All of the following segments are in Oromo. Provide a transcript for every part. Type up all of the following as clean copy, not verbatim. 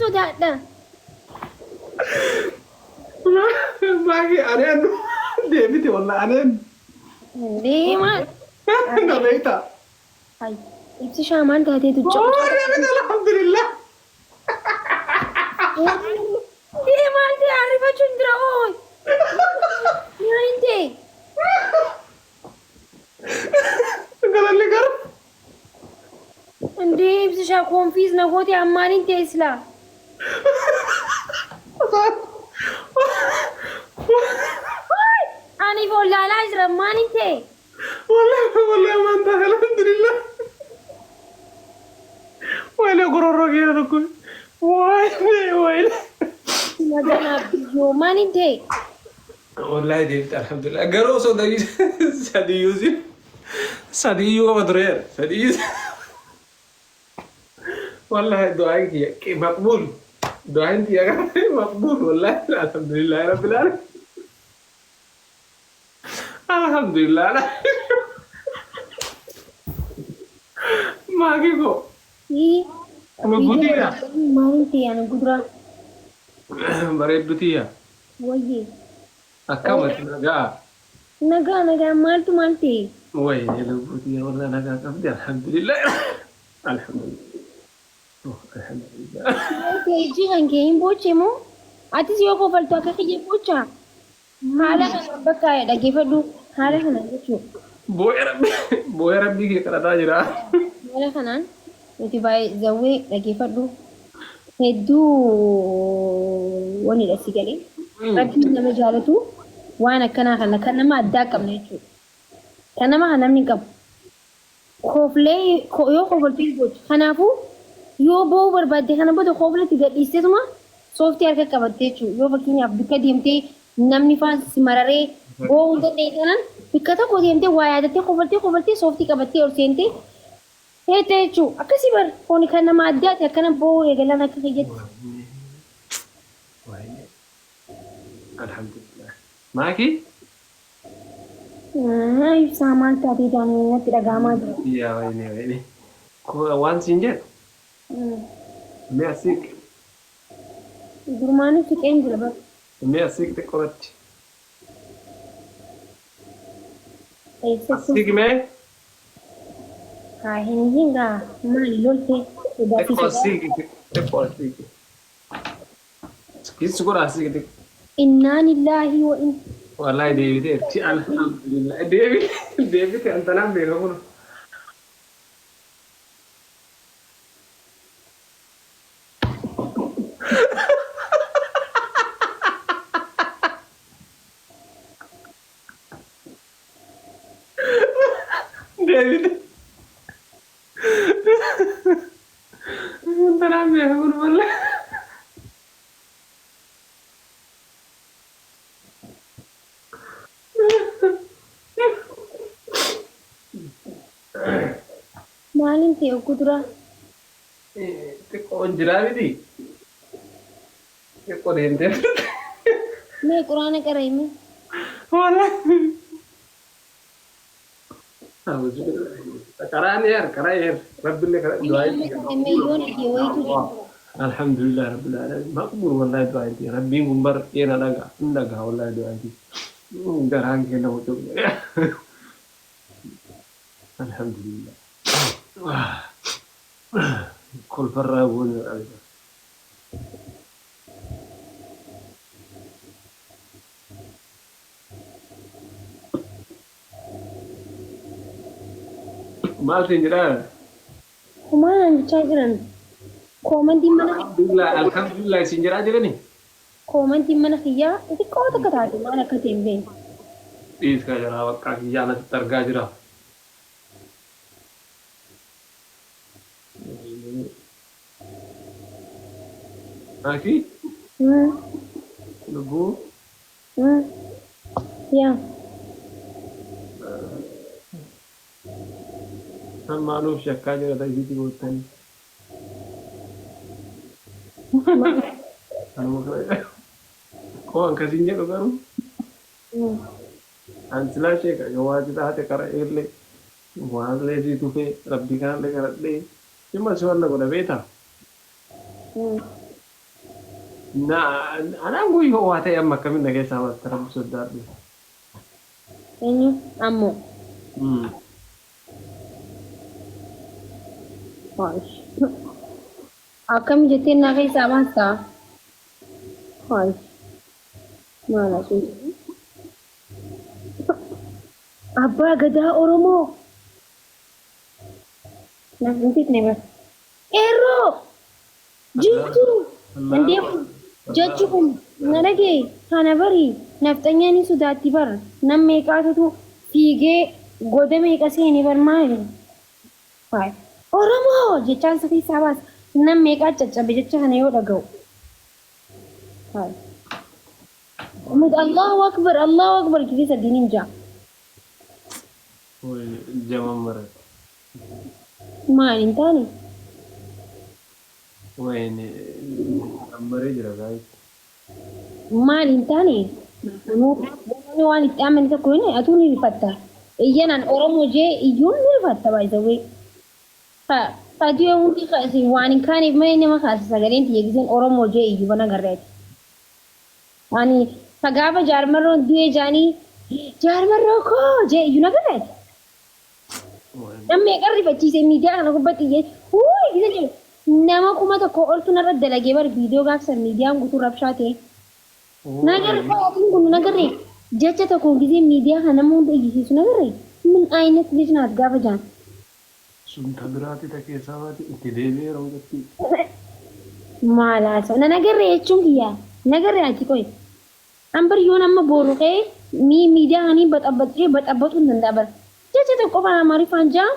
Sodaadha. Maaki aneen deebite wallah aneen Indee maal? na beekta. Hay. Ibsishaa maal taateetu Oo ce'u? deebite alhamdulillah. Indee maal ta'e arrifachuun jira ooy. Maal hin ta'e? Galalli gara. Indee ibsishaa koonfiis na goote ammaan hin ta'e silaa. Ani follaalaa jira maal hin ta'e? Wallahi wallahi waan taate alhamdulillah. Wayile gororoo keessa tokko. Wayile wayile. Magaalaa biyyoo maal hin ta'e? Wallahi deebite alhamdulillah. Garuu osoo sadiyyuu si sadiyyuu qaba tureera. Sadiyyuu. Wallahi du'aan kiyya maqbuul. Du'aan kiyya maqbuul wallahi alhamdulillah rabbil alamin. Alhamdulillah. Maaki koo. Lubbuu tiyya. Maal hin ta'e ani guduraa? Bareeddu tiyya. Wayyee. Akkam ati nagaa? Nagaa nagaa maaltu maal ta'e? Wayne lubbuu tiyya warra nagaa qabdi alhamdulillah. Alhamdulillah. Alhamdulillah. Maal ta'e ijji kan kee hin booche moo? Atis yoo kofaltu akka kiyya boochaa? Haala kanaan bakka dhaggeeffadhu. Haala kanaan jechuudha. Boo'ee rabbi boo'ee rabbii kee kadhataa jira. Haala kanaan nuti baay'ee zawwee dhaggeeffadhu. Hedduu wanidha si galee. Rabbiin nama jaalatu waan akkanaa kana kan nama addaa qabna jechuudha. Kan nama kan namni hin qabu. Koflee yoo kofaltu hin boochu. Kanaafuu yoo boo'uu barbaadde kana booda koflatti gadhiisteetuma sooftii harka qabatte jechuudha. Yoo fakkeenyaaf bikka deemtee namni faan si mararee boo'uu hin dandeenye taanaan bikka tokko deemtee waa yaadattee kofaltee kofaltee sooftii qabattee ol seentee teette jechuudha. Akkasii bar kuni kan nama addaati akkana boo'uu eegalaan akka kiyyatti. Wayne. Alhamdulillah. Maaki? Ibsaa maal taatee taanii natti dhaga'amaa jira. Yaa wayne wayne. Waan siin jedhu mee asiiq Durumaanuu siqeen jira bar. mee asiiq xiqqoratti. Eessattuu? Asiiq mee Haa hin hin gaa maali loltee sodaa fi xiqqoo sodaa. asiiqi xiqqoo asiiqi. Kiss godha asiiqi xiqqoo. Innaa lillaahi wa in. Wallahi deebiteetti alhamdulillah deebite deebite antanaan beeka kun. Deebite antanaan beeka kun wallahi. Maaliin ta'e ogguu duraa? Xiqqoo hin jiraa miti. Xiqqoo deemtee. Mee quraana qara'i mee. Wallahi. Karaan eer karaa eer rabbillee karaa Mee du'aa amma itti qara'i mee yoon iyye wayitu jira. Alhamdulillah rabbil alamin maqbuul wallahi du'aa itti rabbiin kun bar eena dhaga hin dhaga wallahi du'aa itti garaan keenya mucuu alhamdulillah kolfarraa goone maal siin jedhaa Homaa naan jechaa jiran. Koomantiin mana alhamdulillah alhamdulillah siin jedhaa jirani koomantiin mana kiyyaa xixiqqoo takka taate maal akka ta'e hin beekne. Dhiiskaa jiraa baqqaa kiyyaa nasitti argaa jira. Aki lubbuu Yaa. Ammaanuuf shakkaa jira ta'isiitti goottanii. Anuma kana koo akkasiin jedhu garuu an silaa sheeka yoo waati taate qara'eellee waallee sii tufee rabbii kanallee kadhadhee dhimma si wanna godha beektaa? Na anaan guyyoo waa ta'e amma akkamiin na keessaa baasta rabbi sodaadhu. Eenyu ammoo. Akkami jettee naa keessaa baastaa? Hayi. Maal asii? Abbaa Gadaa Oromoo. Na hin fitne bar. Qeerroo! Jirtu! Indee kun jechi kun na dhagee kana bari nafxanyaan ni sodaatti bar nam meeqaatutu fiigee goda meeqa seene bar maali? Hayi. Oromoo jechaan sa keessaa baasa. Nam meeqaa caccabe jecha kana yoo dhaga'u. Hayi. Mut Allahu Akbar Allahu Akbar gisee sadiin hin jaa. Jaman maratti. Maal hin taane? Wayne maree jira gaa'is. Maal hin taane? Namni waan itti amane tokko hin atuu ni rifatta. Iyyanaan Oromoo jee iyyuun ni rifatta by the way. Faatiyoo hundi waan hin kaaneef malee nama kaasa sagaleen tiyya giseen Oromoo jee iyyuu bana garreeti. Ani ka gaafa jaarmarroon du'ee jaanii jaarmarroo koo jee iyyuu na garreeti. Namni meeqa rifachiise miidiyaa kana gubbatti iyyee wuuy gisa jedhu nama 1000 oltu narra dalagee bar viidiyoo gaafsan miidiyaan guutuu rabshaa ta'e. Nagarre qoyaatiin kun nagarre jecha tokko gisee miidiyaa kana nama hunda iyyisiisu nagarre min ayinat lij naat gaafa jaan. Sun ta biraati ta keessaa baati itti deebi'ee yeroo gatti. Maal haasa'u na nagarre jechuun kiyya nagarre ati qoy. An bar yoon amma booru ka'ee mii miidiyaa kanii baxabbaxee baxabbaxuu hin danda'a bar. Jecha tokko qofaan Amaariffaan ja'a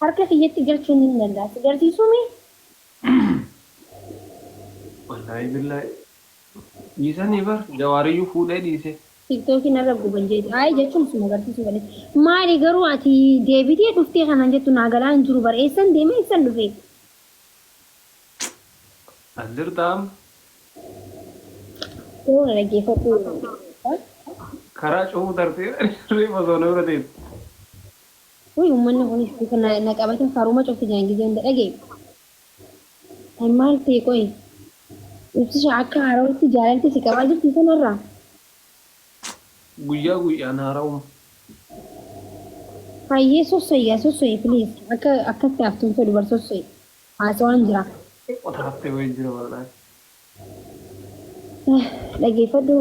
harka kiyyatti galchuun hin danda'a. Si garsiisuu mee? Wallaahi billaahi. Dhiisanii bar jawaariyyuu fuudhee dhiise. Tiktookii narra guban jeeti. Ayi jechuun suma agarsiisuu malee. Maali garuu ati deebitee dhuftee kanaan jettu naa galaa hin jiru bar eessan deemee eessan dhufee? As jirtaa amma? Yeroo na dhaggeeffadhu. Karaa cufuu tartee reefa osoo na bira teessu. Wuy uummanni kunis bifa na qabate karuma cufti jiran gizee hunda dhagee. Kan maal ta'e qoy? Ibsisha akka haarawatti jaalalti si qabaa jirti sanarraa? Guyyaa guyyaan haarawuma. Hayyee sosso'i yaa sosso'i please akka akkatti haftu hin fedhu bar sosso'i haasawaan jira. Xiqqoo taaftee wayii jira wallaahi. Dhageeffadhu.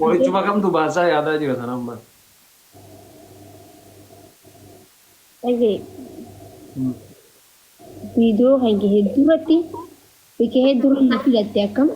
Qorichuma kamtu baasaa yaadaa jira sana ammaa. Dhagee. Viidiyoo kan kee hedduu irratti bakka hedduu irratti na filatte akkam?